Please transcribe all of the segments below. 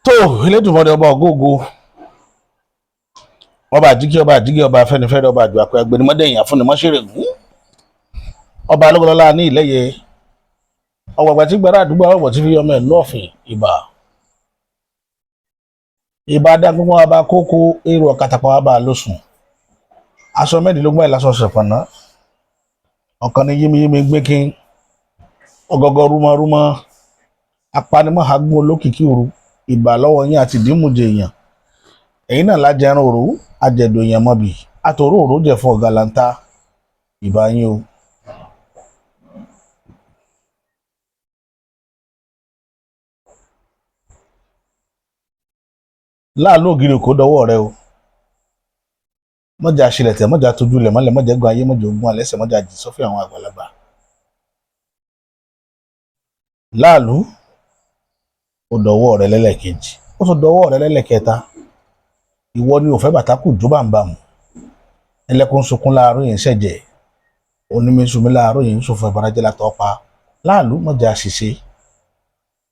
Tó Elédùmarè ọba ògógó, ọba àjíkí, ọba àjíkí, ọba afẹ́nifẹ́re, ọba àjò àpẹ agbẹnimọ́dẹ̀yìn afúnimọ́ṣẹ́rẹ̀gún, ọba alógọlọ́lá ní ìlẹ́yẹ, ọgbàgbà tí gbàrà àdúgbò ọgbà tí fi ọmọ ẹ̀ lọ́ọ̀fìn. Ìbà ìbà dágbọ́n ọba kókó èrò ọ̀kàtàpọ̀ ọba lóṣùn aṣọ mẹ́rìndínlógún ẹ̀ lásán ṣẹ̀pọ̀nà ọ̀kan ní yímiyími gbẹ́kín ọgọgọ rúmọrúmọ apanimọ́hàgún olókìkí òru. Ìbà lọ́wọ́ yín àti ìdímùjẹ èèyàn, ẹ̀yin náà lájẹrán òru àjẹdò èèyàn mọ́bì àtòrò òru jẹ̀fọ́ ọ̀gàlàǹtà. Ìbà yín o. Láàlú ògiri kò dọwọ́ rẹ o, mọ́jà ṣílẹ̀tẹ̀, mọ́jà tójú lẹ̀ mọ́lẹ̀, mọ́jà gun ayé, mọ́jà ogun alẹ́sẹ̀, mọ́jà jì sọ́fì àwọn àgbàlagbà. Láàlú ó dọwọ́ rẹ lẹ́lẹ́kejì, ó tún dọwọ́ rẹ lẹ́lẹ́kẹta. Ìwọ ni ò fẹ́ bàtà kù jó bàǹbàmù, ẹlẹ́kùn sunkún láàárọ̀ yìí ń ṣẹ̀jẹ̀, onímísùnmí láàárọ̀ yìí ń ṣòfò ìbànújẹ́ látọ̀ pa. Láàlú mọ́jà ṣìṣe,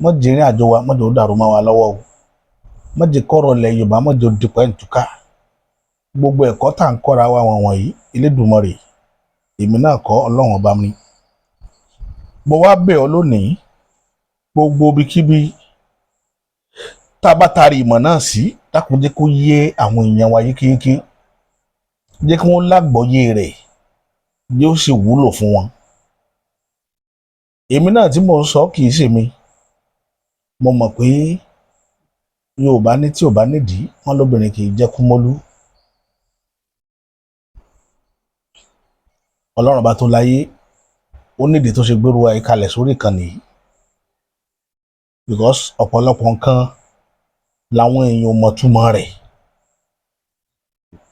mọ́jà ìrìn àjò wa, mọ́jà ó dàrú mọ́ wa lọ́wọ́ o, mọ́jà kọ́rọ̀ lẹ̀ Yorùbá, mọ́jà ó dìpọ̀ ẹ̀ ń túká. Gbogbo ẹ̀kọ́ tá à ń kọ́ra wa wọ̀n wọ̀nyí, Elédùmarè, èmi náà kọ́, Ọlọ́run ọba mi. Mo wá bẹ̀ ọ́ lónìí, gbogbo ibikíbi tá a bá taari ìmọ̀ náà sí, dákun jẹ́ kó yé àwọn èèyàn wa yékéyéké, jẹ́ kí wọ́n lágbọ́yé rẹ̀, yóò sì wúlò fún wọn. Èmi náà tí mò ń sọ kì í ṣe mi, mo mọ̀ pé Yorùbá ní tí ò bá nídìí wọn lóbìnrin kì í jẹ́ kúmọ́lú. Ọlọ́run bá tó láyé, ó nídìí tó ṣe gbérú wa kalẹ̀ sórí ìkànnì yìí, because ọ̀pọ̀lọpọ̀ nǹkan làwọn èèyàn ò mọ̀ túmọ̀ rẹ̀.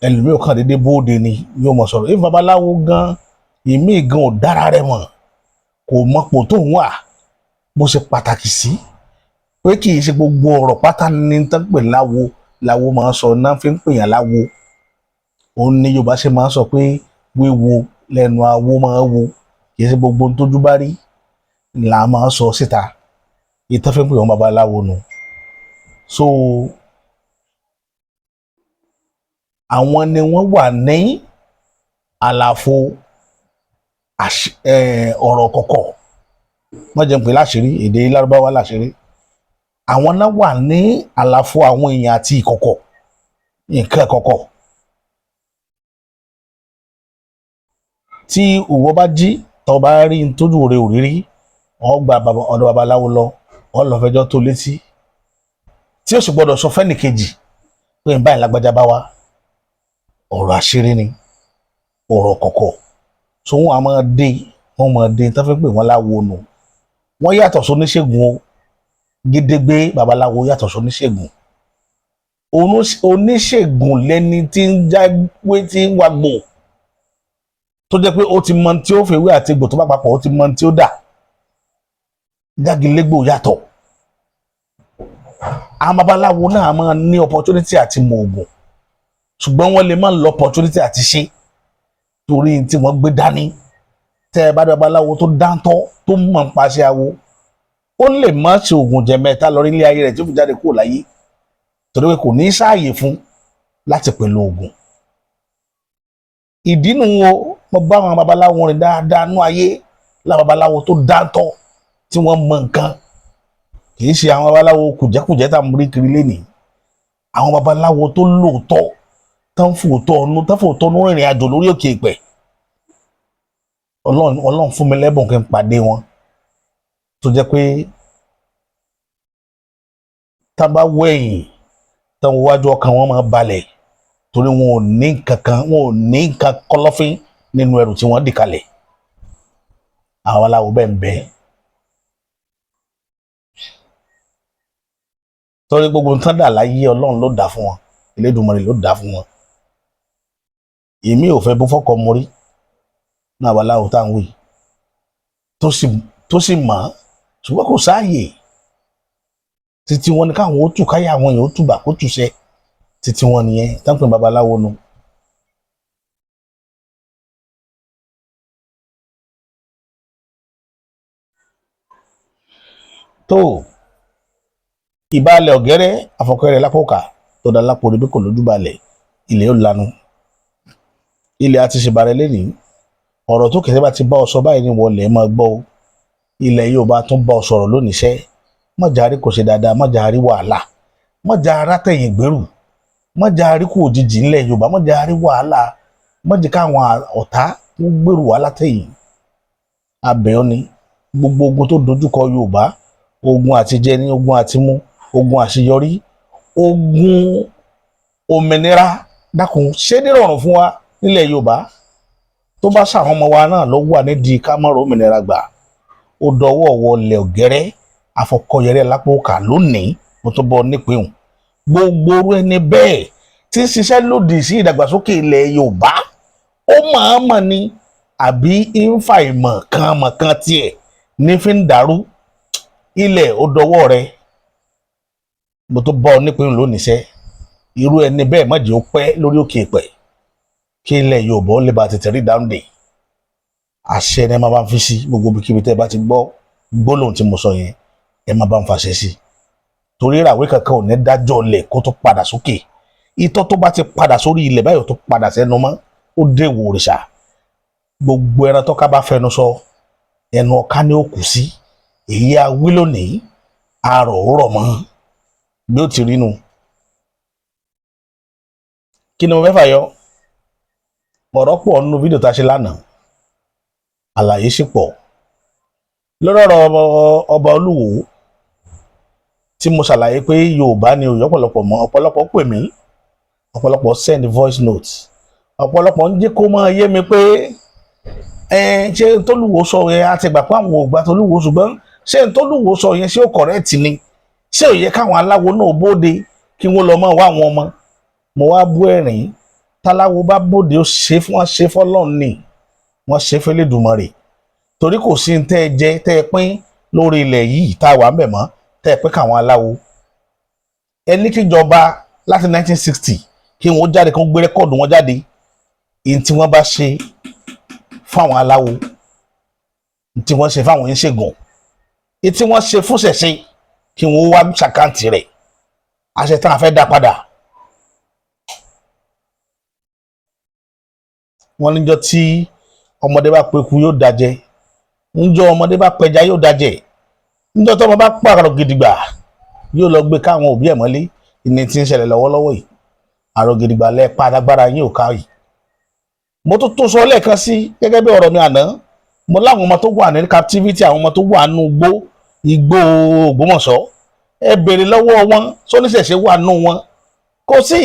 Ẹlòmíì ò kàn déédéé bóde ni yóò mọ̀ sọ̀rọ̀. If babaláwo gan, ìmíì gan ò dára rẹ̀ mọ̀, kò mọ̀pò tó ń wà bó ṣe pàtàkì sí, pé kì í ṣe gbogbo ọ̀rọ̀ pátá ní tán pè láwo láwo máa ń sọ náà fi ń pèèyàn láwo. Òun ni Yorùbá ṣe máa ń sọ pé wíwo lẹ́nu awo máa ń wo, kì í ṣe gbogbo ohun tójú bá rí là máa ń sọ síta. Ìtàn fi ń pè wọ́n babaláwo nù. So àwọn ni wọ́n wà ní àlàfo ọ̀rọ̀ kọ̀kọ̀, wọ́n jẹ́ ń pè láṣìírí, èdè Lárúbáwá láṣìírí. Àwọn náà wà ní àlàfo àwọn èèyàn àti ìkọ̀kọ̀, nǹkan ìkọ̀kọ̀. Tí ìwọ bá jí, tó bá rí n tójú rẹ ò rí rí, ó gba ọ̀dọ̀ babaláwo lọ, ó lọ fẹjọ́ tó létí, tí ó sì gbọ́dọ̀ sọ fẹ́nìkejì pé ń báyìí lágbájá bá wá. Ọ̀rọ̀ àṣírí ni ọ̀rọ̀ kọ̀kọ̀. So wọn a máa dé, wọn máa dé tó fi pè wọ́n láwo nù. Wọ́n yàtọ̀ sóníṣègùn o, gédégbé. Babaláwo yàtọ̀ sóníṣègùn. Oníṣègùn lẹni tí ń jáwé, tí ń wagbò, tó jẹ́ pé ó ti mọ tí ó fèwé àti egbò tó bá papọ̀, ó ti mọ tí ó dà. Jágilégbò yàtọ̀. Àwọn babaláwo náà máa ní opportunity àti mọ ògùn, ṣùgbọ́n wọ́n lè má lọ opportunity àti ṣe torí tí wọ́n gbé dání. Tẹ́ ẹ bá dé babaláwo tó dáńtọ́, tó mọ̀ ń paṣẹ awo, ó lè má ṣe ògùn jẹ̀mẹ́ta lọ nílé ayé rẹ̀ tí ó fi jáde kúrò láyé, torí pé kò ní sáàyè fún láti pẹ̀lú ògùn. Ìdí nu o, mo bá àwọn babaláwo rìn dáadáa nú ayé, láwọn babaláwo tó dáńtọ́ tí wọ́n mọ nǹkan. Kì í ṣe àwọn babaláwo kùjẹ́kùjẹ́ tá à ń rí kiri lénìí, àwọn babaláwo tó lóòótọ́, tán fòótọ́ ọ̀nù, tán fòótọ́ ọ̀nù rìnrìn àjò lórí òkè ìpẹ́. Ọlọ́run, Ọlọ́run fún mi lẹ́bùn kí n pàdé wọn, tó jẹ́ pé tá bá wẹ̀yìn, tán wájú, ọkàn wọn máa balẹ̀, torí wọn ò ní nǹkan kan, wọn ò ní nǹkan kọ̀lọ̀fín nínú ẹrù tí wọ́n dì kalẹ̀. Àwọn aláwo bẹ́ẹ̀ ń bẹ, torí gbogbo nǹkan dà láyé, Ọlọ́run ló dà fún wọn, Elédùmarè ló dà fún wọn. Èmi ò fẹ́ bó fọ́kọ mo rí ní àwọn aláwo tá à ń wí, tó sì mọ̀, ṣùgbọ́n kò sáàyè títí wọn ni káwọn ó tù káyà àwọn èèyàn ó tùbà kó tùṣẹ títí wọn nìyẹn tán pé babaláwo nu. Tó Ìbálẹ̀ ọ̀gẹ́rẹ́ àfọkẹ́rẹ́ lápòkà tó dá lápò rẹ̀ bí kò lójú balẹ̀, ilẹ̀ ó lanu. Ilẹ̀ àti ṣèbàrẹ̀ lẹ́nìí. Ọ̀rọ̀ tó kẹsẹ́ bá ti bá ọ sọ báyìí ni wọlé máa gbọ́ o. Ilẹ̀ yóò bá tún bá ọ sọ̀rọ̀ lónìí sẹ́, mọ̀járí kò ṣe dáadáa, mọ̀járí wàhálà, mọ̀jára tẹ̀yìn gbèrú, mọ̀járí kò òjijì ńlẹ̀ Yorùbá, mọ̀járí wàhálà, mọ̀jẹ̀ káwọn ọ̀tá ń gbèrú wàhálà tẹ̀yìn. Abẹ́ ọ ni gbogbo ogun tó dojúkọ Yorùbá, ogun àtijẹ ní, ogun àtimú, ogun àṣeyọrí, ogun òmìnira, dákun ṣé nírọ̀rùn fún wa nílẹ̀ Yorùbá. Tó bá ṣàwọn ọmọ wa náà ló wà nídìí kámọ́rọ̀ òmìnira gbà, ó dọwọ́ wọlé ọ̀gẹ́rẹ́ àfọkọyẹrẹ lápò kà lónìí. Mo tó bọ nípìnhùn gbogbo orú ẹni bẹ́ẹ̀ tí ń ṣiṣẹ́ lòdì sí ìdàgbàsókè ilẹ̀ Yorùbá, ó mọ̀ọ́mọ̀ ni àbí ń fa ìmọ̀ kan mọ̀ kan tiẹ̀ ní fi ń dàrú ilẹ̀, ó dọwọ́ rẹ. Mo tó bọ nípìnhùn lónìí sẹ́, irú ẹni bẹ́ẹ̀ má jẹ́ ó pẹ́ lórí òkè ìpẹ́, kí ilẹ̀ Yorùbá ó lè bá tètè rí dáńdè. Àṣẹ ni ẹ máa bá ń fi sí gbogbo ibikíbi tẹ́ ẹ bá ti gbọ́ gbólóhùn tí mo sọ yẹn, ẹ máa bá ń fàṣẹ sí, torí ìràwé kankan ò ní dájọ́ lẹ̀ kó tó padà sókè. Itọ́ tó bá ti padà sórí ilẹ̀ báyìí, tó padà sẹ́nu mọ́, ó dèwò òrìṣà. Gbogbo ẹran tọ́ka bá fẹnu sọ, ẹnu ọ̀ká ni ó kù sí. Èyí a wí lónìí, arọ̀ ó rọ̀ mọ́ bí ó ti rí nu. Kí ni mo fẹ́ fàyọ? Ọ̀rọ̀ pọ̀ nínú fídíò tá a ṣe lánàá, àlàyé sì pọ̀ lórí ọ̀rọ̀ ọba Olúwo tí mo ṣàlàyé pé Yorùbá ni òye ọ̀pọ̀lọpọ̀ mọ́. Ọ̀pọ̀lọpọ̀ pè mí, ọ̀pọ̀lọpọ̀ send voice note, ọ̀pọ̀lọpọ̀ ń jẹ́ kó máa yé mi pé ẹ ṣé tólúwo sọ yẹn, á ti gbà pé àwọn ò gbà tólúwo, ṣùgbọ́n ṣé tólúwo sọ yẹn, ṣé ó correct ni? Ṣé ò yẹ káwọn aláwo náà bóde kí wọ́n lọ máa wá àwọn ọmọ? Mo wá bú ẹ̀rín. Táláwo bá bóde, ó ṣe fún wọn, ṣe fọlọ́run ni, wọ́n ṣe fẹ́lẹ́dùmarè, torí kò sí tẹ́ ẹ jẹ tẹ́ ẹ pín lórí ilẹ̀ yìí tá a wà ń bẹ̀ mọ́ tẹ́ ẹ pín káwọn aláwo. Ẹ ní kíjọba láti 1960 kí wọ́n jáde, kí wọ́n gbé record wọn jáde, èyí tí wọ́n bá ṣe fáwọn aláwo, tí wọ́n ṣe fáwọn oníṣègùn, èyí tí wọ́n ṣe fún ṣẹ̀ṣe, kí wọ́n wá ṣ'account rẹ̀. Àṣẹ tá a fẹ́ dá padà. Wọ́n níjọ́ tí ọmọdé bá peku yóò dájẹ́, níjọ́ ọmọdé bá pẹja yóò dájẹ́, níjọ́ tọ́mọ bá pààrọ̀ gidigba yóò lọ gbé káwọn òbí ẹ̀ mọ́lé. Ìní tí ń ṣẹlẹ̀ lọ́wọ́lọ́wọ́ yìí, àrò gidigba lẹ́ẹ̀pa agbára yín ò ká yìí. Mo tún tún sọ lẹ́ẹ̀kan sí gẹ́gẹ́ bí ọ̀rọ̀ mi àná. Mo láwọn ọmọ tó wà ní captivity, àwọn ọmọ tó wà nínú igbó, igbó Ògbómọ̀ṣọ́, ẹ béèrè lọ́wọ́ wọn, sóníṣẹ̀ṣe wà nù wọn? Kò sí.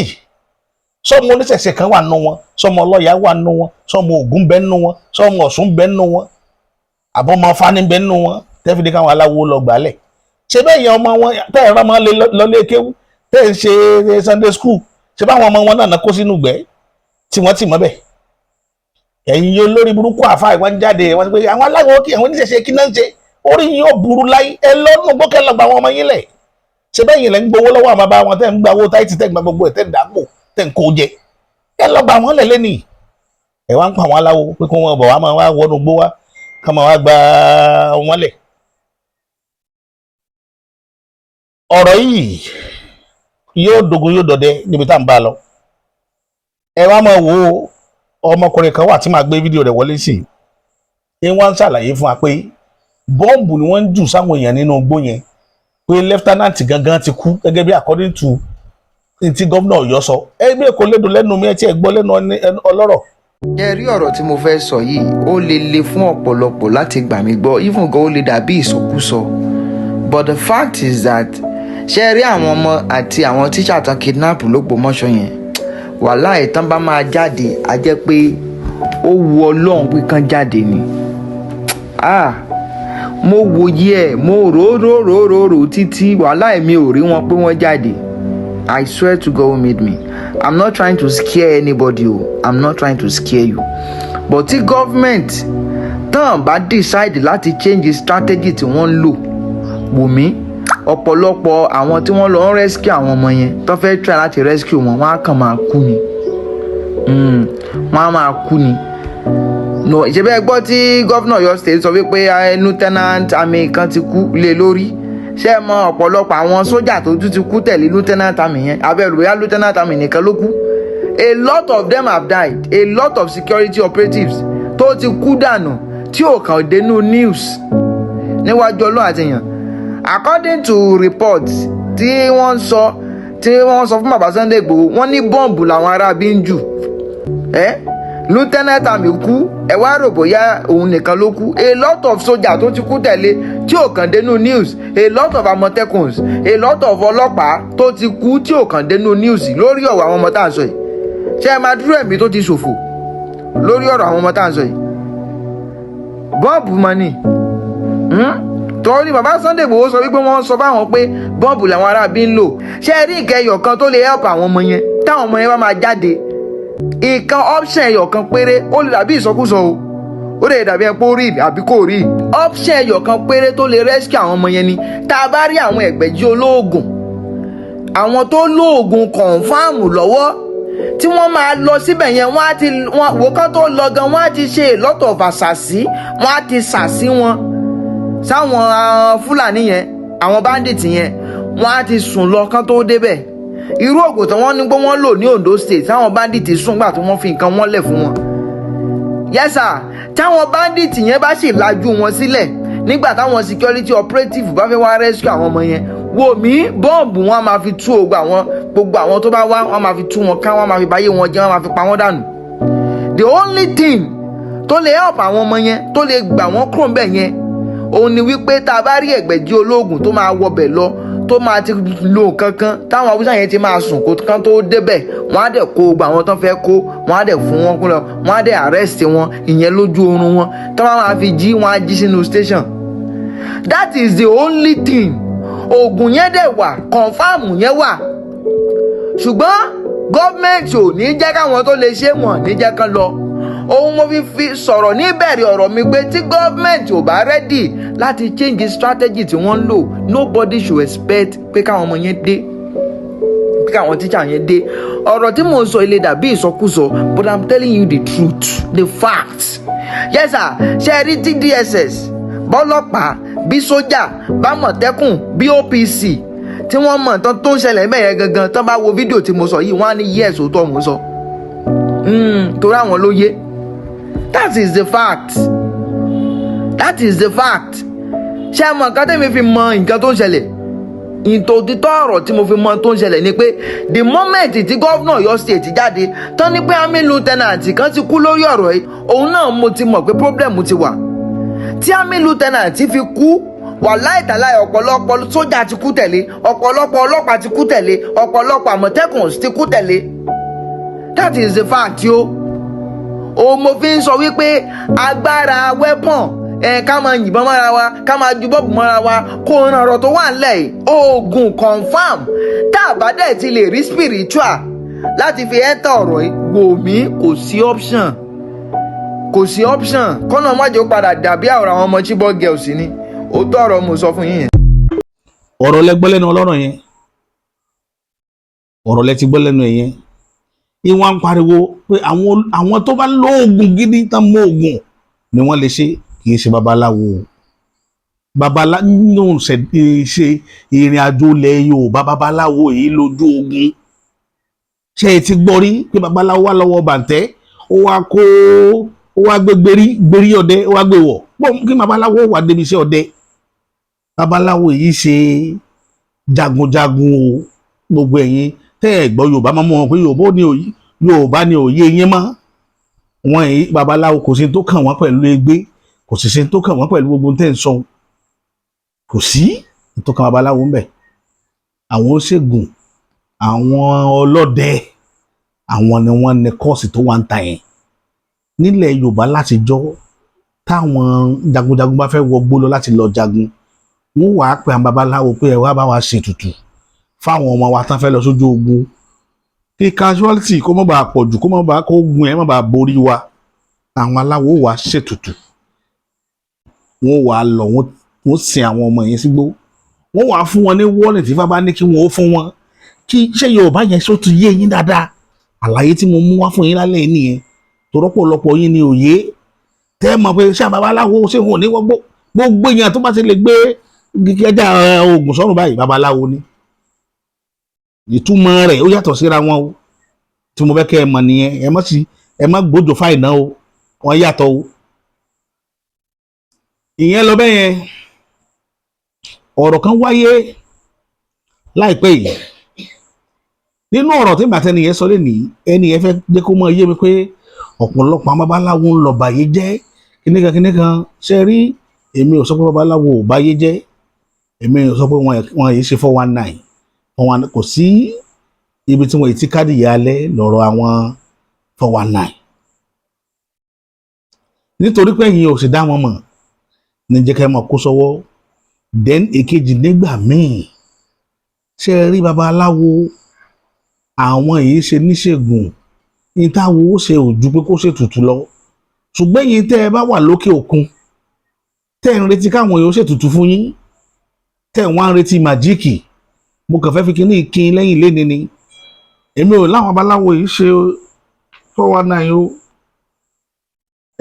Sọmọ oníṣẹ̀ṣe kan wà nù wọn? Sọmọ ọlọ́yà wà nù wọn? Sọmọ Ògún bẹ nù wọn? Sọmọ Ọ̀ṣun bẹ nù wọn? Àbọ̀mọ fani bẹ nù wọn tẹ́fìdí káwọn aláwo lọ gbálẹ̀? Ṣé bẹ́ẹ̀ yẹn ọmọ wọn tẹ́ ẹ̀rọ máa lé lọlé kéwú, tẹ́ ẹ̀ ń ṣe Sunday school, ṣé báwọn ọmọ wọn náà kó sínú gbẹ́ tí wọ́n tì mọ́ bẹ́ẹ̀? Ẹ̀yin yóò lórí burúkú àfa ìwọ́n jáde, wọ́n ti pé àwọn aláwo kí àwọn oníṣẹ̀ṣe kí náà ń ṣe, orí yín yóò burú láyé. Ẹ lọ́nù gbókẹ́ lọ́gbà àwọn ọmọ yín lẹ̀. Ṣé bẹ́ẹ̀ yìí lẹ́ ń gbowó lọ́wọ́ àwọn bàbá wọn, tẹ́ ń gba owó táìtì, tẹ́ ń gba gbogbo ẹ̀, tẹ́ ń dàpọ̀, tẹ́ ń kó jẹ? Ẹ lọ́gbà wọn lẹ̀ lẹ́nìí. Ẹ wá ń pa àwọn aláwo pé kí wọ́n bọ̀ wá máa wá wọnú gbó wá ká máa wá gba wọn lẹ̀. Ọ̀rọ̀ yìí yóò dogun, yóò dọdẹ níbi tá à ń bá a lọ. Ẹ wá máa wo ọmọkùnrin kan wà tí màá gbé fídíò rẹ̀ wọlé sí i. Wọ́n ń ṣàlàyé fún wa pé bọ́ǹbù ni wọ́n ń jù sáwọn èèyàn nínú igbó yẹn, pé lieutenant gangan ti kú gẹ́gẹ́ bí according to tí gómìnà Ọ̀yọ́ sọ. Ẹ bí èkó lédùn lẹ́nu mi, ẹ tí ẹ gbọ́ lẹ́nu ọlọ́rọ̀. Ṣe rí ọ̀rọ̀ tí mo fẹ́ sọ yìí, ó lè le fún ọ̀pọ̀lọpọ̀ láti gbà mí gbọ́, even gan ó lè dàbí ìsọkúsọ, but the fact is that, ṣe rí àwọn ọmọ àti àwọn tíṣà tán kidnap l'Ógbómọ̀ṣọ́ yẹn, wàláhì, tán bá máa jáde, á jẹ́ pé ó wu Ọlọ́run pé kán jáde ni. Ah, mo wòye ẹ̀, mo rò rò rò rò rò títí, wàláhì, mi ò rí wọn pé wọ́n jáde. I swear to God who made me, I'm not trying to scare anybody o, I'm not trying to scare you, but tí government tán bá decide láti change strategy tí wọ́n ń lò, wò mí, ọ̀pọ̀lọpọ̀ àwọn tí wọ́n lọ ń rescue àwọn ọmọ yẹn, tó fẹ́ try láti rescue wọn, wọ́n á kàn máa kú ni. Wọ́n á máa kú ni. No, ìṣe bẹ́ẹ̀ gbọ́ tí gómìnà Ọ̀yọ́ State sọ wípé lieutenant army kan ti kú lé lórí. Ṣé ẹ mọ ọ̀pọ̀lọpọ̀ àwọn sójà tó tún ti kú tẹ̀lé lieutenant army yẹn? Abẹ́rù bóyá lieutenant army nìkan ló kú. A lot of them have died. A lot of security operatives tó ti kú dànù tí ò kàn dénú news níwájú Ọlọ́run àti èèyàn. According to reports tí wọ́n sọ fún bàbá Sunday Igboho, wọ́n ní bọ́ǹbù làwọn ará bí ń jù. Ẹ́ lieutenant army kú, ẹ wá rò bóyá òun nìkan ló kú. A lot of soldier tó ti kú tẹ̀lé tí ò kàn dénú news, a lot of Àmọ̀tẹ́kùns, a lot of ọlọ́pàá tó ti kú tí ò kàn dénú news lórí ọ̀rọ̀ àwọn ọmọ tá à ń sọ yìí. Ṣé ẹ máa dúró ẹ̀mí tó ti ṣòfò lórí ọ̀rọ̀ àwọn ọmọ tá à ń sọ yìí? Bọ́ǹbù mọ́ ni. Torí bàbá Sunday Igboho sọ wípé wọ́n sọ fáwọn pé bọ́ǹbù làwọn aráabí ń lò. Ṣé ẹ rí nǹkan ẹyọ kan tó lè help àwọn ọmọ yẹn táwọn ọmọ yẹn bá máa jáde? Ìkan, option ẹyọ kan péré, ó lè dàbí ìsọkúsọ o, ó lè dàbí ẹ pé ó rí àbí kò rí. Option ẹyọ kan péré tó lè rescue àwọn ọmọ yẹn ni tá a bá rí àwọn ẹgbẹ̀jì olóògùn, àwọn tó lóògùn confam lọ́wọ́, tí wọ́n máa lọ síbẹ̀ yẹn. Wọ́n á ti wọ́n wò kán tó lọ gan, wọ́n á ti ṣe a lot of àṣàsí, wọ́n á ti ṣàṣí wọn sáwọn Fúlàní yẹn, àwọn bandit yẹn. Wọ́n á ti sùn lọ kán tó débẹ̀. Irú ògùn tí wọ́n ní pé wọ́n lò ní Ondo State táwọn bandit sùn gbà tí wọ́n fi nǹkan wọ́n lẹ̀ fún wọn. Yes sir, táwọn bandit yẹn bá sì lajú wọn sílẹ̀ nígbà táwọn security operative bá fẹ́ wá rescue àwọn ọmọ yẹn, wò mí, bọ́ǹbù wọn á máa fi tú ogun àwọn, gbogbo àwọn tó bá wá, wọn á máa fi tú wọn ká, wọn á máa fi báyé wọn jẹ́, wọn á máa fi pa wọ́n dànù. The only thing tó lè help àwọn ọmọ yẹn, tó lè gbà wọ́n kúrò ńbẹ̀ yẹn, òun ni wípé tá a bá rí ẹgbẹ̀jì ológun tó máa wọbẹ̀ lọ, tó máa ti lo nǹkan kan táwọn Haúsá yẹn ti máa sùn kó kán tó débẹ̀. Wọ́n á dẹ̀ kó gbogbo àwọn tó fẹ́ kó, wọ́n á dẹ̀ fún wọn kúrò, wọ́n á dẹ̀ arrest wọn, ìyẹn lójú oorun wọn. Tó bá máa fi jí, wọ́n á jí sínú station. That is the only thing. Oògùn yẹn dẹ̀ wà, confam yẹn wà, ṣùgbọ́n gọ́ọ̀mẹ̀ntì ò ní jẹ́ káwọn tó lè ṣe wọ́n ní jẹ́ kán lọ. Ohun mo fi sọ̀rọ̀ níbẹ̀rẹ̀ ọ̀rọ̀ mi pé tí gọ́ọ̀mẹ̀ntì ò bá ready láti change strategy tí wọ́n ń lò, nobody should expect pé káwọn ọmọ yẹn dé, pé káwọn teacher yẹn dé. Ọ̀rọ̀ tí mò ń sọ ilé dàbí ìsọkúsọ, but I'm telling you the truth, the facts. Yes sir. Ṣe rí tí DSS, bọ́lọ́pàá, bí sójà, bámọ̀tẹ́kùn, bí OPC, tí wọ́n mọ̀ tán tó ń ṣẹlẹ̀ níbẹ̀ yẹn gangan, tán bá wo fídíò tí mo sọ yìí, wọ́n á ní yes, òótọ́ mò ń sọ, torí àwọn ló yé. That is the fact, that is the fact. Ṣé ẹ mọ nǹkan tẹ́mi fi mọ nǹkan tó ń ṣẹlẹ̀? Ìtòtítọ́ ọ̀rọ̀ tí mo fi mọ tó ń ṣẹlẹ̀ ni pé the moment tí governor Ọ̀yọ́ State jáde tán ní pé army lieutenant kan ti kú lórí ọ̀rọ̀ yìí, òun náà mo ti mọ̀ pé problem ti wà. Tí army lieutenant fi kú, wàláì tàláì, ọ̀pọ̀lọpọ̀ sójà ti kú tẹ̀lé, ọ̀pọ̀lọpọ̀ ọlọ́pàá ti kú tẹ̀lé, ọ̀pọ̀lọpọ̀ Àmọ̀tẹ́kùn ti kú tẹ̀lé. That is the fact yo. Òun mo fi ń sọ wípé agbára weapon ẹ, ká máa yìnbọn mọ́ra wa, ká máa ju bọ́ọ̀bù mọ́ra wa, kó ran ọ̀rọ̀ tó wà ńlẹ̀ yìí. Oògùn confam, tá a bá dẹ̀ ti lè rí spiritual láti fi ẹ́ńtà ọ̀rọ̀ yìí, wò mí, kò sí option, kò sí option. Kọ́nà májò padà dàbí àwòrán àwọn ọmọ Chibok girls ni. Òótọ́ ọ̀rọ̀ mo sọ fún yín yẹn. Ọ̀rọ̀ lẹ gbọ́ lẹ́nu ọlọ́rọ̀ yẹn, ọ̀rọ̀ lẹ ti gbọ́ lẹ́nu ẹ̀ yẹn. Ìwọ̀n ń pariwo pé àwọn tó bá lóògùn gidi tán mọ oògùn ni wọ́n lè ṣe, kì í ṣe babaláwo o. Babaláwo nínú ṣe ìrìn àjò ilẹ̀ Yorùbá, babaláwo yìí lójú ogun. Ṣé ẹ ti gbọ́ rí pé babaláwo wà lọ́wọ́ bàǹtẹ́, ó wá kó, ó wá gbé gbérí gbérí ọdẹ, ó wá gbé wọ̀ pọ̀ kí babaláwo wà débi iṣẹ́ ọdẹ? Babaláwo yìí ṣe jagunjagun o. Gbogbo ẹ̀yin tẹ́ ẹ̀ gbọ́ Yorùbá máa mú wọn pé Yorùbá ní òye, Yorùbá ní òye yín mọ́ wọn. Yìí babaláwo, kò sí tó kàn wọ́n pẹ̀lú egbé, kò sì sí tó kàn wọ́n pẹ̀lú gbogbo tẹ́ ń sọ. Kò sí tó kàn babaláwo ń bẹ̀. Àwọn oṣègùn, àwọn ọlọ́dẹ, àwọn ni wọ́n ní kọ́ọ̀sì tó wà ń ta yẹn nílẹ̀ Yorùbá látijọ́. Táwọn jagunjagun bá fẹ́ wọgbó lọ láti lọ jagun, wọ́n wàá pe àwọn babaláwo pé ẹ wá bá wa ṣètùtù fáwọn ọmọ wa tán fẹ́ lọ sójú ogun, kí casualty kó má bàa pọ̀ jù, kó má bàa kó ogun ẹ̀ má bàa borí wa. Àwọn aláwo wàá ṣètùtù, wọ́n wàá lọ, wọ́n sin àwọn ọmọ yẹn sígbó, wọ́n wàá fún wọn ní wọ́ọ̀nì tí fábá ní kí wọ́n ó fún wọn. Kí ṣé Yorùbá yẹn ṣó ti yé yín dáadáa? Àlàyé tí mo mú wá fún yín lálẹ́ yìí nìyẹn. Torọ́pọ̀lọpọ̀ yín ni òye tẹ́ mọ̀ pé ṣé babaláwo ṣé wọn ò ní wọ́gbó. Gbogbo èèyàn tó bá ti lè gbé Kíkẹ́jà oògùn sọ́run báyìí, babaláwo ni. Ìtumọ̀ rẹ̀ ó yàtọ̀ síra wọn o. Tí mo fẹ́ kẹ́ ẹ mọ̀ nìyẹn. Ẹ má sì, ẹ má gbójú fáìná o, wọ́n yàtọ̀ o. Ìyẹn lọ bẹ́ẹ̀ yẹn. Ọ̀rọ̀ kan wáyé láìpẹ́ yìí. Nínú ọ̀rọ̀ tí màtẹ́ni yẹn sọ lẹ́nìí, ẹni yẹn fẹ́ jẹ́ kó mọ̀ yé mi pé ọ̀pọ̀lọpọ̀ àwọn babaláwo ń lọ bàyé jẹ́ kíníkan kíníkan. Ṣe rí, èmi ò sọ pé babaláwo ò báyé jẹ́. Èmi ò sọ pé wọ́n yìí ṣe 419. Kò sí ibi tí wọ́n yìí ti káàdì yà alẹ́ lọ́rọ̀ àwọn 419, nítorí pé ẹ̀yin ò sì dá wọn mọ̀ ní jẹ́ kẹ́ mọ̀ kó sọ́wọ́. Then èkejì, nígbà míì, ṣe rí babaláwo, àwọn yìí ṣe níṣègùn ní táwo ó ṣe ò ju pé kó ṣètùtù lọ. Ṣùgbọ́n ẹ̀yin tẹ́ ẹ bá wà lókè òkun, tẹ́ ẹ ń retí káwọn èèyàn ṣètùtù fún yín, tẹ́ ẹ wá ń retí magic, mo kàn fẹ́ fi kíní kín lẹ́yìn léni ni. Èmi ò láwọn babaláwo yìí ṣe 419 o.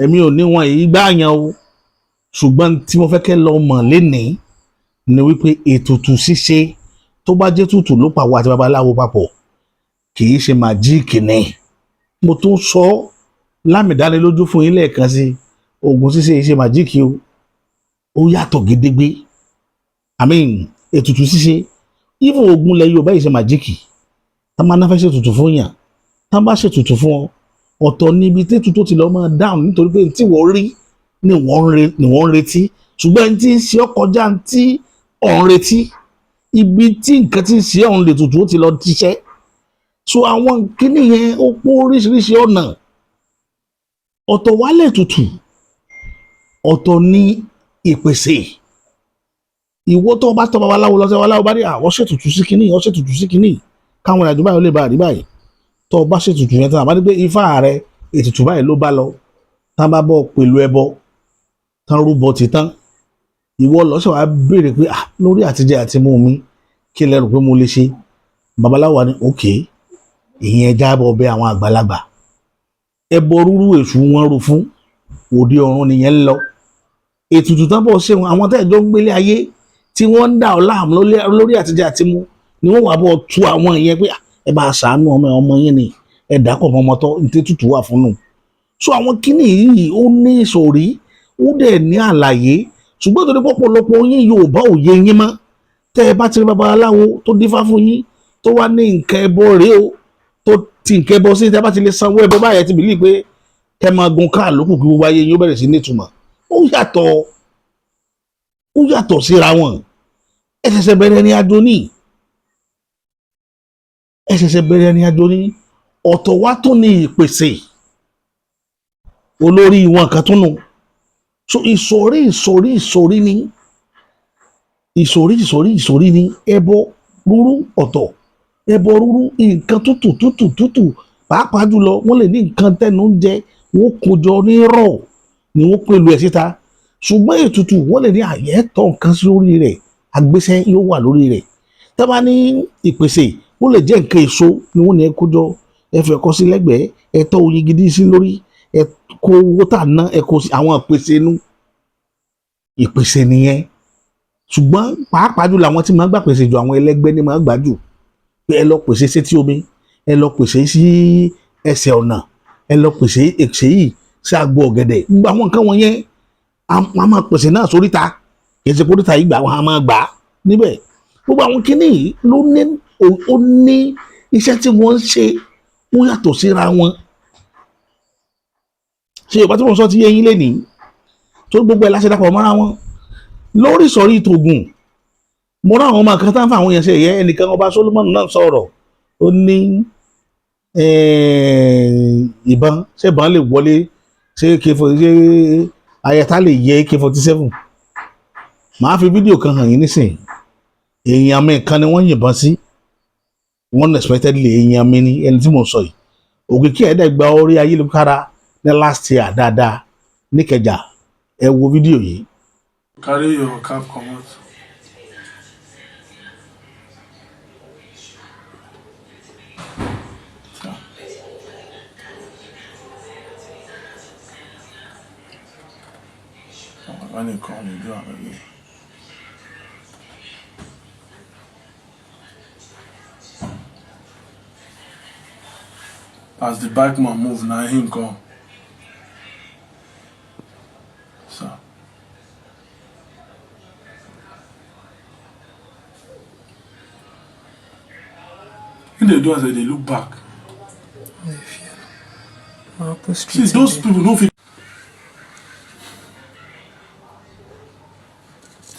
Èmi ò ní wọn yìí gbáàyàn o. Ṣùgbọ́n tí mo fẹ́ kẹ́ lọ mọ̀ lénìí ni wípé ètùtù ṣíṣe, tó bá jẹ́ tùtù ló pàwọ́ àti babaláwo papọ̀, kì í ṣe magic ni. Mo tún sọ lámìdánilójú fún yín lẹ́ẹ̀kan sí, oògùn ṣíṣe yìí ṣe magic o. Ó yàtọ̀ gédégbé. I mean, ètùtù ṣíṣe, even oògùn ilẹ̀ Yorùbá yìí ṣe magic. Tá máa náà fẹ́ ṣètùtù fún yàn, tá bá ṣètùtù fún ọ, ọ̀tọ̀ níbi tètùtù ti lọ máa dáhùn, nítorí pé tí wọ́n rí ni wọ́n ń retí. Ṣùgbọ́n ẹni tí ń ṣe ọ́ kọjá tí ọ̀ ń retí, ibi tí nǹkan tí ń ṣe ọ̀hún lè tutù ó ti lọ tíṣẹ́. So àwọn kíní yẹn, ó pọ̀ oríṣiríṣi ọ̀nà. Ọ̀tọ̀ wálẹ̀ tutù, ọ̀tọ̀ ní ìpèsè. Ìwọ tó bá tọ́ babaláwo lọ sí, babaláwo bá ní àwọn ṣètùtù sí kíní, àwọn ṣètùtù sí kíní, káwọn ìrìnàjò báyìí ó lè bá rí báyìí. Tó o bá ṣètùtù yẹn tán, àbá ní pé ifá rẹ ètùtù báyìí ló bá lọ tán, bá bọ̀ pẹ̀lú ẹbọ tán, rúbọ títán, ìwọ lọ́sẹ̀ wàá béèrè pé, ah, lórí àtijẹ àti mú mi, kí lẹ rò pé mo lè ṣe? Babaláwo wa ní òkè ìyẹn jábọ̀ bẹ àwọn àgbàlagbà. Ẹbọ rúrú, èṣù wọn rú fún òde ọ̀run nìyẹn ń lọ. Ètùtù tán bọ̀ ṣe, àwọn tẹ́ẹ̀jọ́ ń gbélé ayé tí wọ́n ń dà ọ́ láàmú lórí àtijẹ àti mú ni wọ́n wà bọ̀ tu àwọn ìyẹn pé ẹ bá ṣàánú ọmọ ọmọ yín ni, ẹ dàpọ̀ mọ́ ọmọ tọ́ ní tètùtù wà fún nù. So àwọn kíní yìí, ó ní ìsòrí, ó dẹ̀ ní àlàyé. Ṣùgbọ́n torí pọ̀pọ̀lọpọ̀ yín Yorùbá ò yé yín mọ́, tẹ́ ẹ bá ti rí babaláwo tó dífá fún yín, tó wá ní nǹkan ẹbọ rèé o, tó ti nǹkan ẹbọ sí, tẹ́ ẹ bá ti lè sanwó ẹbọ báyẹn, ti bìlí pé kẹ́ máa gun káà lókù, kí gbogbo ayé yín ó bẹ̀rẹ̀ sí nítumọ̀. Ó yàtọ̀, ó yàtọ̀ síra wọn. Ẹ ṣẹ̀ṣẹ̀ bẹ̀rẹ̀ ní àjò ní, ẹ ṣẹ̀ṣẹ̀ bẹ̀rẹ̀ ní àjò ní. Ọ̀tọ̀ wá tó ní ìpèsè olórí wọn kan tó nù. So ìsọ̀rí ìsọ̀rí ìsọ̀rí ni, ìsọ̀rí ìsọ̀rí ìsọ̀rí ni. Ẹbọ rúrú ọ̀tọ̀. Ẹbọ rúrú, nǹkan tútù tútù tútù, pàápàá jùlọ wọ́n lè ní nǹkan tẹnu ń jẹ, wọ́n kó jọ ní rọ̀ ni wọ́n pèlú ẹ̀ síta. Ṣùgbọ́n ètùtù, wọ́n lè ní àyẹ̀tọ̀ nǹkan sí orí rẹ̀, agbésẹ́ yóò wà lórí rẹ̀. Tá bá ní ìpèsè, ó lè jẹ́ nǹkan èso ni wọ́n ní ẹ kó jọ, ẹ fẹ́ kọ́ sí lẹ́gbẹ̀ẹ́, ẹ tọ́ oyin gidi sí lórí, ẹ kó owó tà ná, ẹ kó sí àwọn ìpèsè inú. Ìpèsè nìyẹn. Ṣùgbọ́n pàápàá jùlọ, àwọn tí máa ń gbà pèsè jù, àwọn ẹlẹ́gbẹ́ ni máa ń gbà jù, pé ẹ lọ pèsè sétí omi, ẹ lọ pèsè sí ẹsẹ̀ ọ̀nà, ẹ lọ pèsè èsè yìí sí agbo ọ̀gẹ̀dẹ̀. Gbogbo àwọn nǹkan wọ̀nyẹn, a máa pèsè náà sóríta. Kì í ṣe póríta yìí gbà, wọn a máa gbà á níbẹ̀. Gbogbo àwọn kinní yìí ló ní, ó ní iṣẹ́ tí wọ́n ń ṣe, ó yàtọ̀ síra wọn. Ṣé Yorùbá tí mo sọ ti yé yín lénìí? Tó gbogbo ẹ̀ láṣẹ dàpọ̀ mọ́ra wọn lórí ìsọ̀rí ìtògùn. Mo rán àwọn ọmọ kan tá ń fa àwọn yẹn ṣe ẹ̀yẹ. Ẹnìkan, ọba Solomon náà sọ̀rọ̀, ó ní ìbọn, ṣé ìbọn lè wọlé? Ṣé AK-40, ṣé ayẹta lè yẹ AK-47? Màá fi fídíò kan hàn yín nísìnyí. Èèyàn mi kan ni wọ́n yìnbọn sí unexpectedly. Èèyàn mi ni ẹni tí mo sọ yìí. Òkìkí ẹ̀ dẹ̀ gba orí ayélujára ní last year dáadáa níkẹjà. Ẹ wo fídíò yìí. Carry your cap comot. When you come, you do am again. As the bike man move, na him come. So. He dey do as I dey look back. Dey fear. Na open See, street those dey. people no fit.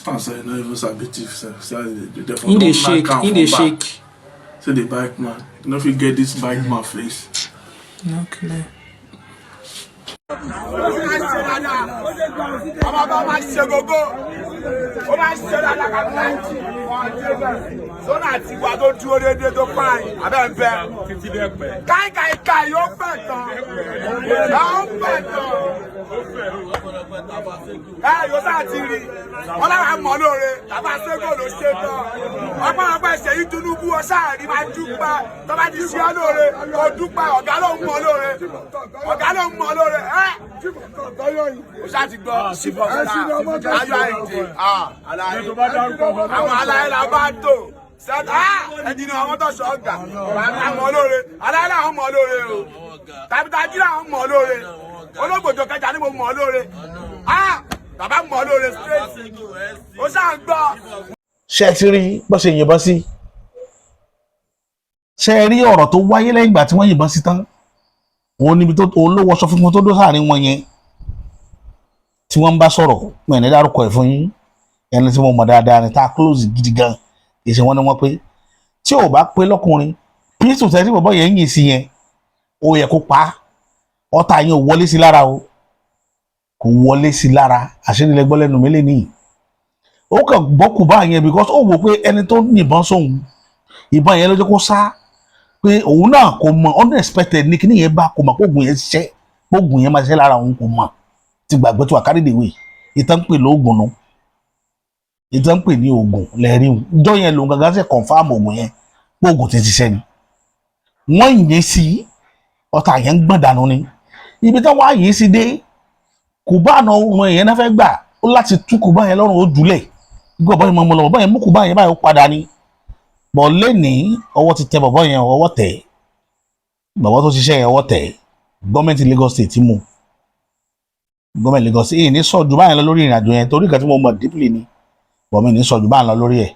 I say no even sabi thief sef. See how they dey do. They for He dey don knack shake. am He for dey back. shake. Say the bike man, you no fit get this bike man face. No clear. Ọmọ bá máa ṣe gógó, ó máa ṣe dáadáa kàkàjì sọ́nà àti ìwà tó dúró déédéé tó fáìn abẹ́ǹbẹ́ káìkàìkàì ó pẹ̀ tán, ó pẹ̀ tán, káì ó sáà ti rí wọn lára mọ̀ lóore. Tàbá ségò ló ṣe tán, ọpẹ́lọpẹ́ Ṣèyí Tinubu. Ó sáà rí máa dúpẹ́ tó bá ti ṣe é lóore, kó dúpẹ́. Ọ̀gá ló ń mọ̀ lóore, ọ̀gá ló ń mọ̀ lóore. Ẹ́ ó ṣáà ti gbọ́ ayọ̀ àìdè àwọn aláyé la bá tò sẹ́tà ẹ̀jìnà àwọn tó sọ ọ̀gá àwọn olóore aláyé làwọn mọ̀ lóore o, tàbítàjì làwọn mọ̀ lóore, olóògbòjò kẹjà ni mo mọ̀ lóore, bàbá mọ̀ lóore straight. Ó ṣáà ń gbọ́. Ṣé ẹ ti rí bó ṣe yìnbọn sí? Ṣé ẹ rí ọ̀rọ̀ tó wáyé lẹ́yìn ìgbà tí wọ́n yìnbọn sí tán? Òun níbi tó òun ló wọṣọ funfun tó dó sáàrin wọn yẹn tí wọ́n ń bá sọ̀rọ̀. Wọn ẹ̀ ní dárúkọ ẹ̀ fún yín. Ẹni tí mo mọ̀ dáadáa ni, tá a close gidi gan. Kì í ṣe wọ́n ní wọ́n pé tí ò bá pé lọ́kùnrin, pistol tẹ́tí bọ̀bọ̀ yẹn ń yìn sí yẹn, ó yẹ kó pa á. Ọta yẹn ò wọlé sí lára o, kò wọlé sí lára. Àṣírí lẹ gbọ́ lẹ́nu mi lé nìyí. Ó kàn gbọ́kù bá yẹn because ó wò pé ẹni tó yìnbọn sóhun, ìbọn yẹn ló jẹ́ kó sá, pé òun náà kò mọ̀. Unexpected ní kíní yẹn bá, kò mọ̀ pé oògùn yẹn ṣiṣẹ́, pé oògùn yẹn máa ṣiṣẹ́ lára òun, kò mọ̀. Ti gbàgbé tó wà carried away. Ìtàn ń pè lóògùn nu, ìtàn ń pè ní oògùn lẹ́rí ìjọ yẹn lòun gangan ṣe confirm oògùn yẹn, pé oògùn ti ṣiṣẹ́ ni. Wọ́n yìn sí ọta yẹn ń gbọ̀n dànù ni. Ibi táwọn àyè sí dé, kò bá àna ọmọ yẹn náà fẹ́ gbà ó láti tú kò bá yẹn lọ́rùn, ó jùlẹ̀ gbọ́ bọ́ yẹn mọ́ lọ bọ́ yẹn mú kò bá yẹn báyìí, ó padà ni bọ̀. Lẹ́nìí ọwọ́ ti tẹ bọ̀bọ́ yẹn, ọwọ́ tẹ̀ bọ̀bọ́ tó ṣiṣẹ́ yẹn, ọwọ́ tẹ̀. Gọ́ọ̀mẹ̀ntì Lagos State ti mú. Gọ́ọ̀mẹ̀ntì Lagos State èyí ní sọ ju báyìí lọ lórí ìrìnàjò yẹn, torí nǹkan tí mo mọ̀ deeply ni bọ̀. Mi ní sọ ju báyìí lọ lórí ẹ̀.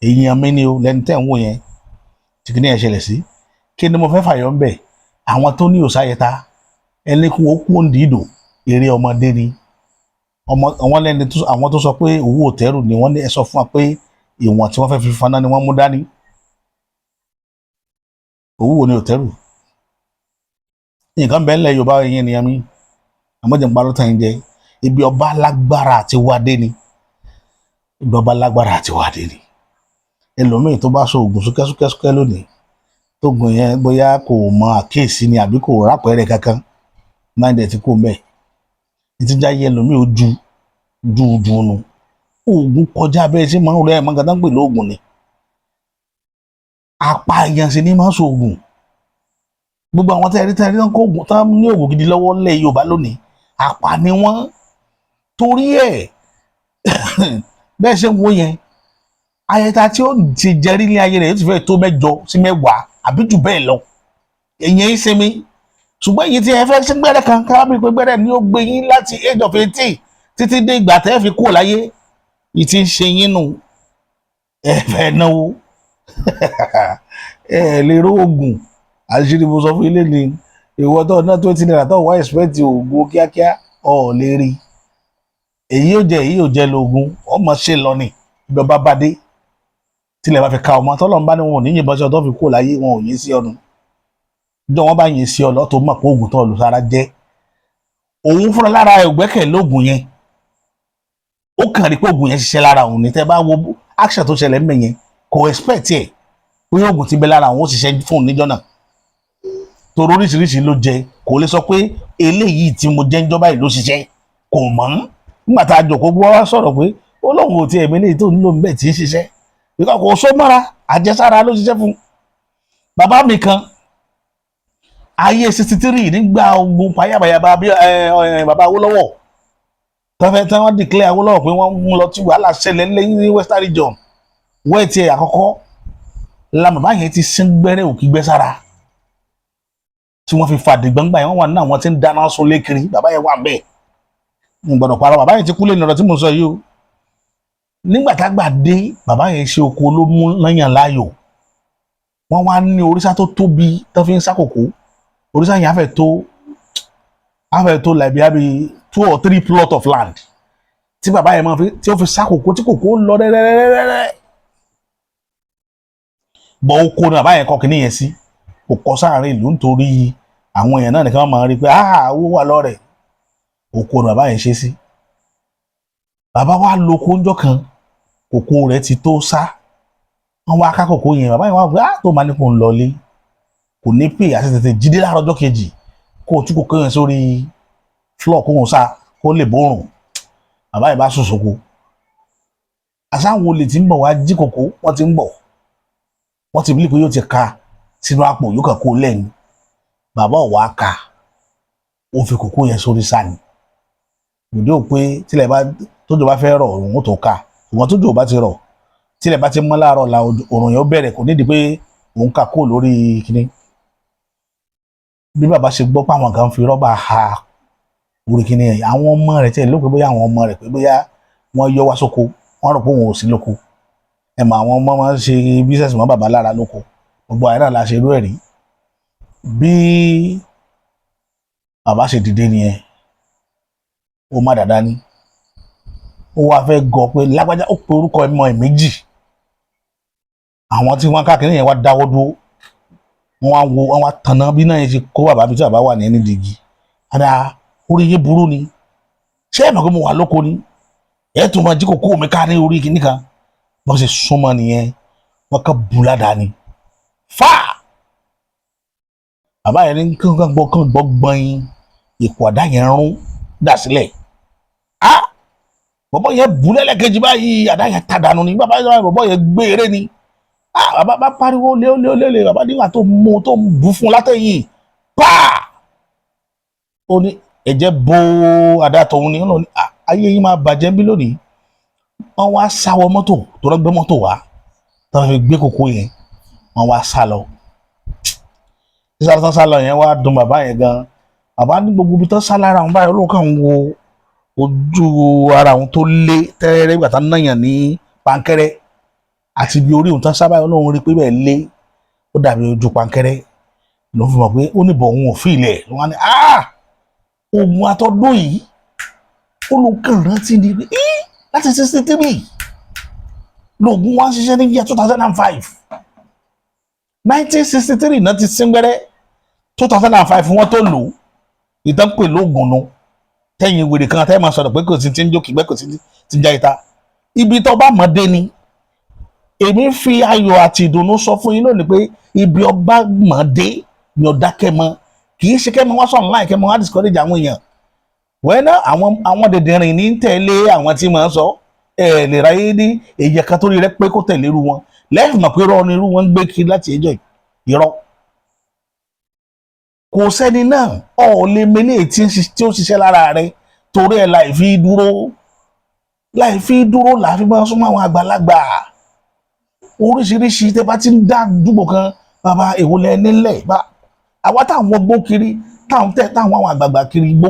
Èèyàn mi ni o lẹ́ni tẹ́ ń wò yẹn tí kìíní yẹn ṣẹlẹ̀ sí. Kí ni mo fẹ́ fàyọ̀ ń bẹ̀? Àwọn tó ní òsáyẹta ẹni kún ó kú òǹdí ìdò, eré ọmọdé ni ọmọ àwọn lẹ́ni tó àwọn tó sọ pé owó òtẹ́rù ni wọ́n ní. Ẹ sọ fún wa pé ìwọ̀n tí wọ́n fẹ́ fi faná ni wọ́n mú dání. Owó wo ni òtẹ́rù? Nǹkan bẹ́ẹ̀ ńlẹ̀ Yorùbá yẹn ènìyàn mi, àmọ́jẹ̀ ń parọ́ tàn yín jẹ. Ibi ọba lágbára àti wádé ni, ibi ọba lágbára àti wádé ni. Ẹlòmíì tó bá so oògùn súkẹ́súkẹ́súkẹ́ lónìí, tó gùn yẹn, bóyá kò mọ àkíyèsí ni àbí kò rápẹ̀rẹ̀ kankan, máa ń dẹ̀ tí kò mẹ́ ìtìjà yẹ. Ẹlòmíì ó ju ju ju nu oògùn kọjá bẹ́ẹ̀ ṣe máa ń rẹ́ ẹ̀ máa ń gàdá ń pè lóògùn ni. Apààyàn sì ni máa ń so oògùn. Gbogbo àwọn tẹ́rí tẹ́rí tán kó oògùn tán ní oògùn gidi lọ́wọ́ lẹ̀ Yorùbá lónìí, àpà ni wọ́n. Torí ẹ̀ bẹ́ẹ̀ ṣe ń wo yẹn, ayẹta tí ó ti jẹrí ní ayé rẹ̀ yóò ti fẹ́ tó 8 sí 10 àbí jù bẹ́ẹ̀ lọ. Èyàn ń sinmi, ṣùgbọ́n èyí tí ẹ fẹ́ sí gbẹ́rẹ́ kan kábí pé gbẹ́rẹ́ ni ó gbé yín láti age of 18 títí dé ìgbà tẹ́ fi kúrò láyé. Yìí ti ń ṣe yín nù. Ẹ fẹ́ náwó, ẹ lè ró oògùn. Àṣírí mo sọ fún ilé ni, ìwọ tó ná ₦20 tó wá expect oògùn kíákíá, ọ̀ lè rí. Èyí yóò jẹ, èyí yóò jẹ lóògùn ọmọ ṣe lọ ni. Ibi ọba bá dé, tilẹ̀ bá fi ka ọmọ tọ́lọ́run bá ní wọn ò ní yìnbọn sí ọ tó fi kúrò láyé, wọn ò yín sí ọnu. Jọ wọn bá yín sí ọ lọ́tọ̀, mọ̀ pé oògùn tó lò sára jẹ́ òun fúnra lára ẹ̀ gbẹ́kẹ̀ lóògùn yẹn. Ó kàn rí pé oògùn yẹn ṣiṣẹ́ lára òun ní. Tẹ́ bá wo action tó ṣẹlẹ̀ ńbẹ̀ yẹn, kò expect ẹ̀ pé oògùn ti bẹ lára òun ó ṣiṣẹ́ fún òun níjọ́ náà, torí oríṣiríṣi ló jẹ. Kò lè sọ pé eléyìí tí mo jẹ́ ńjọ́ báyìí ló ṣiṣẹ́, kò mọ̀. Nígbà tá a jòkó gbọ́ wá sọ̀rọ̀ pé ó lóun ò tiẹ̀ mí tó ń lò ńbẹ̀ tí ń ṣiṣẹ́ bíkọ́ kò só mọ́ra, àjẹsára ló ṣiṣẹ́ fún. Bàbá mi kan, ayé 63, nígbà ogun payabayaba bí bàbá Awólọ́wọ̀ tọ́fẹ́ tí wọ́n declare Awólọ́wọ̀ pé wọ́n ń lọ tí wàhálà ṣẹlẹ̀ lẹ́yìn ní Western Region wẹ́ẹ̀ tiẹ̀ àkọ́kọ́ la, bàbá yẹn ti sín gbẹ́rẹ́ òkì gbẹ́ sára. Tí wọ́n fi fàdìgbọ́ngbà yẹn, wọ́n wà nínú àwọn tí ń dáná sun lé kiri. Bàbá yẹn wà bẹ́ẹ̀, ní gbọ́dọ̀ parọ́. Bàbá yẹn ti kú lé ní ọ̀rọ̀ tí mo sọ yìí o. Nígbà tágbà dé, bàbá yẹn ṣe oko ló mú lọ́yàn láàyò. Wọ́n wá ní òrìṣà tó tóbi tó fi ń sákòkò. Òrìṣà yẹn á fẹ́ tó like bí two or three plot of land tí bàbá yẹn máa fi tí ó fi sákòkò, tí kòkó lọ rẹ́rẹ́rẹ́rẹ́rẹ́ bọ̀. Oko ni bàbá yẹn kọ́ kínní yẹn sí, kò kọ́ sáàrin ìlú, nítorí àwọn èèyàn náà nìkan máa rí i pé, ah, owó wà lọ́rẹ̀. Oko ni bàbá yẹn ṣe sí. Bàbá wa loko ńjọ́ kan, kòkó rẹ̀ ti tó sá. Wọ́n wá ká kòkó yẹn. Bàbá yẹn wá pé, ah, tó máa ní kó ń lọlé, kò ní pè àti tètè jíde láàárọ̀ ọjọ́ kejì kó o tún kòkó yẹn sórí floor, kó o sá kó lè bórùn. Bàbá yẹn bá sùn sóko. Àsáwọn olè tí ń bọ̀ wá jí kòkó, wọ́n ti ń bọ̀. Wọ́n ti bílí pé yóò ti ka sínú àpò, yóò kàn kó lẹ́nu. Bàbá ò wá ka, ó fi kòkó yẹn sórí sani gbòdó pé tílẹ̀ bá tójò bá fẹ́ rọ̀, òun ó tó ka. Ṣùgbọ́n tójò bá ti rọ̀, tílẹ̀ bá ti mọ́ láàárọ̀ la òrùn yẹn ó bẹ̀rẹ̀, kò nídìí pé òun kà kó lórí kíní. Bí bàbá ṣe gbọ́ pé àwọn kan fi rọ́bà ha orí kíní yẹn, àwọn ọmọ rẹ̀ tẹ̀ ló pé bóyá àwọn ọmọ rẹ̀ pé bóyá wọ́n yọ wá sóko, wọ́n rò pé òun ò sí lóko. Ẹ mọ̀, àwọn ọmọ máa ń ṣe business mọ́ bàbá lára lóko. Gbogbo àyè náà la ṣe irú ẹ̀ rí. Bí bàbá ṣe dìde nìyẹn, ó má dàda ní ó wá fẹ́ gọ pé lágbájá. Ó pe orúkọ ọmọ ẹ̀ méjì. Àwọn tí wọ́n káàkiri yẹn wá dáwọ́ dúró, wọ́n wá wo, wọ́n wá tanná bí náà yẹn ṣe kó bàbá bí tí bàbá wà ní ẹni dìgì ada. Orí yín burú ni. Ṣé ẹ mọ̀ pé mo wà lóko ni? Ẹ̀ tún máa jí kókó mi ká ní orí kìíní kan. Bọ́n ṣe súnmọ́ nìyẹn, wọ́n kàn bù ládàá ni fà. Bàbá yẹn ní kí wọ́n gbọ́ kán gbọ́ gbọ́n, ìkọ̀ àdá yẹn rún dà sílẹ̀. Á bọ̀bọ̀ yẹn bù lẹ́lẹ́kejì báyìí, àdá yẹn ta dànù ni. Bàbá yẹn, bọ̀bọ̀ yẹn gbé eré ni. Á bàbá bá pariwo lé lé lé lé. Bàbá nígbà tó mú tó bù fún látẹ̀yìn pa, ó ní ẹ̀jẹ̀ bo àdá tòun ni. Ó ní ayé yín máa bàjẹ́ bí lónìí. Wọ́n wá sáwọ mọ́tò tó rọ́ gbé mọ́tò wá tó fi gbé kókó yẹn, wọ́n wá sá lọ. Sísá tó sá lọ yẹn wá dùn bàbá yẹn gan. Bàbá ní gbogbo ibi tó sá lára àwọn báyìí, olóhùn kàn ń wo ojú ara àwọn tó lé tẹ́rẹ́rẹ́ ìgbà tá náyàn ní pankẹ́rẹ́ àti ibi orí òun tán sábà. Olóhùn rí pé bẹ́ẹ̀ lé, ó dàbí ojú pankẹ́rẹ́ ló fi mọ̀ pé ó ní bọ̀ òun ò fi ilẹ̀. Wọ́n á ní oògùn àtọ́dún yìí, ó ló kàn rántí ni pé láti 63 lóògùn wá ń ṣiṣẹ́ ní year 2005. 1963 náà ti síngbẹ́rẹ́, 2005 wọ́n tó lò ó. Ìtàn pè lóògùn nu tẹ́yìn wèrè kan tẹ́yìn máa sọ̀rọ̀ pé kò sí ti ń jókè gbẹ́, kò sí ti ń já ìta. Ibi tó bá mọ̀ dé ni èmi fi ayọ̀ àti ìdùnnú sọ fún yín lónìí pé ibi ọba mọ̀ dé ni ọ̀dà kẹ́mọ. Kì í ṣe kẹ́mọ wá sọ̀rọ̀ láì kẹ́mọ wá discourage àwọn èèyàn wẹ́nà. Àwọn dèdèrìn ní tẹ̀lé àwọn tí màá sọ ẹ lè ráyé ní èyí kan tó rí rẹ pé kó tẹ̀lé irú wọn lẹ́yìn mọ̀ pé irọ́ ni irú wọn ń gbé kiri láti ẹjọ́ irọ́. Kò sẹ́ni náà ọ̀ lè mele tí ó ṣiṣẹ́ lára rẹ, torí ẹ̀ láì fi dúró làá fi máa súnmọ́ àwọn àgbàlagbà oríṣiríṣi. Tẹ́ bá ti ń dá dúgbò kan, bàbá, èwo lẹ nílẹ̀ bá àwa táwọn gbó kiri, táwọn tẹ táwọn àwọn àgbààgbà kiri gbó,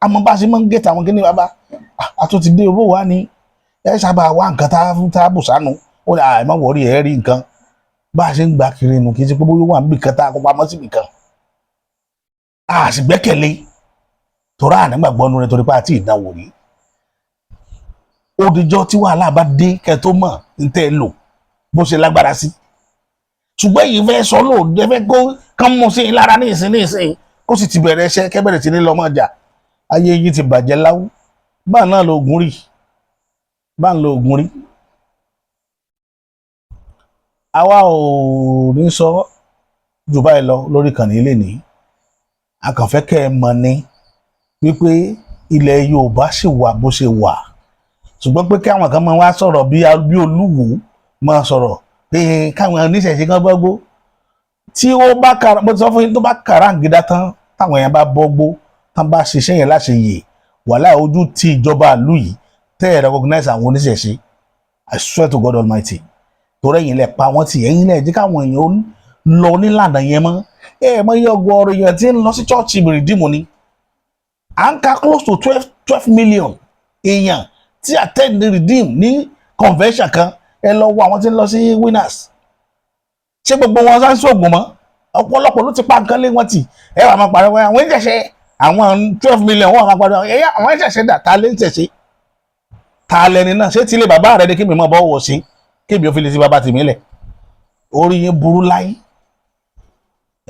àmọ́ bá a ṣe máa ń gẹ̀tà àwọn kíní. Bàbá àtúntì dé owó wa ni ẹ sábà wá nǹkan tá a bù sánú. Ó ní àìmọ́ wọ̀rí ẹ̀ rí nǹkan bá a ṣe ń gbà kiri nù. Kì í ṣe pé bóyá wà níbì kan tá a kó pamọ́ síbì kan, a sì gbẹ́kẹ̀lé torí ànígbàgbọ́ nu rẹ̀, torí pé àti ìdánwò rí. Ó dijọ́ tí wàhálà bá dé kẹ́ tó mọ̀ ń tẹ́ ẹ lò bó ṣe lágbára sí. Ṣùgbọ́n èyí fẹ́ sọ lóòótọ́, ẹ fẹ́ kó kán mú sí i lára ní ìsín ní ìsín, kó sì ti bẹ̀rẹ̀ ẹṣẹ́ kẹ́bẹ̀rẹ̀ sí ní lọ́mọ ọjà. Ayé yìí ti bàjẹ́ láwú. Báà náà lo oògùn rí, báà ń lo oògùn rí. Àwa ò ní sọ jù báyìí lọ lórí ìkànnì ilé ní. A kàn fẹ́ kẹ́ ẹ mọ̀ ni wípé ilẹ̀ Yorùbá sì wà bó ṣe wà, ṣùgbọ́n pé kí àwọn kan máa wá sọ̀rọ̀ bí Olúwo máa sọ̀rọ̀ pé káwọn oníṣẹ̀ṣe kan gbọ́gbó tí ó bá kara, bó ti sọ fún yín, tó bá kàràǹgídá tán, táwọn èèyàn bá bọ́gbó tán, bá ṣiṣẹ́ yẹn láṣẹ yè wàhálà ojú tí ìjọba ìlú yìí tẹ́ ẹ̀ recognize àwọn oníṣẹ̀ṣe. I swear to God Almighty, torí ẹ̀yin lẹ pa wọ́n tì, ẹ̀yin lẹ jẹ́ káwọn èèyàn ó Lọ nílànà yẹn mọ́. Ẹ mọ iye ọgọ́rùn èèyàn tí ń lọ sí chọ́ọ̀chì Redeem ni. À ń ka close to 12 million èèyàn tí attend the Redeem ní convention kan. Ẹ lọ wo àwọn tí ń lọ sí Winners. Ṣé gbogbo wọn sá ń sóògùn mọ́? Ọ̀pọ̀lọpọ̀ ló ti pa nǹkan lé wọn tì. Ẹ wà máa pariwo àwọn ìṣẹ̀ṣẹ̀, àwọn 12 million wọn máa pariwo ẹ̀yà àwọn ìṣẹ̀ṣẹ̀ dà. Ta lé ń ṣẹ̀ṣẹ̀? Ta lẹni náà? Ṣé tílé bàbá rẹ ni kí mi máa bọ́ wọ̀ sí, kí mi ò fi lè ti bàbá tèmi lẹ̀? Orí yín burú láyé.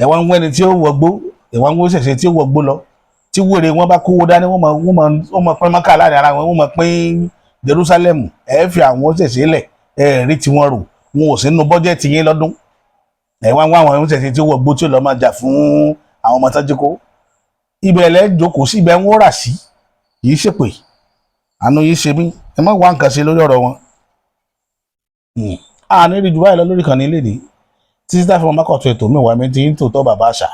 Ẹ wá ń wẹ́ni tí ó wọgbó, ẹ wá ń wó ṣẹ̀ṣẹ̀ tí ó wọgbó lọ. Tí wèrè wọn bá kówó dání, wọ́n máa pín Mọ́kà láàrin ara wọn, wọ́n máa pín Jerusalem. Ẹ fi àwọn ṣẹ̀ṣẹ̀ lẹ̀, ẹ rí tiwọn rò, wọn ò sí nínú bọ́jẹ̀tì yín lọ́dún. Ẹ wá ń wá àwọn ṣẹ̀ṣẹ̀ tí ó wọgbó, tí ó lọ́ máa jà fún àwọn ọmọ tọ́jú kó ibẹ̀ lẹ́ jókòó sí, ibẹ̀ ń wọ́n rà sí. Kì í ṣèpè, àánú yìí ṣe mí. Ẹ má wá nǹkan ṣe lórí ọ̀rọ̀ wọn. A ní rí jù báyìí lọ lórí ìkànnì ilé ní títí tá a fi wọn bá kọ̀tún ètò mi wá mi ti ń tòótọ́ bàbá àṣà.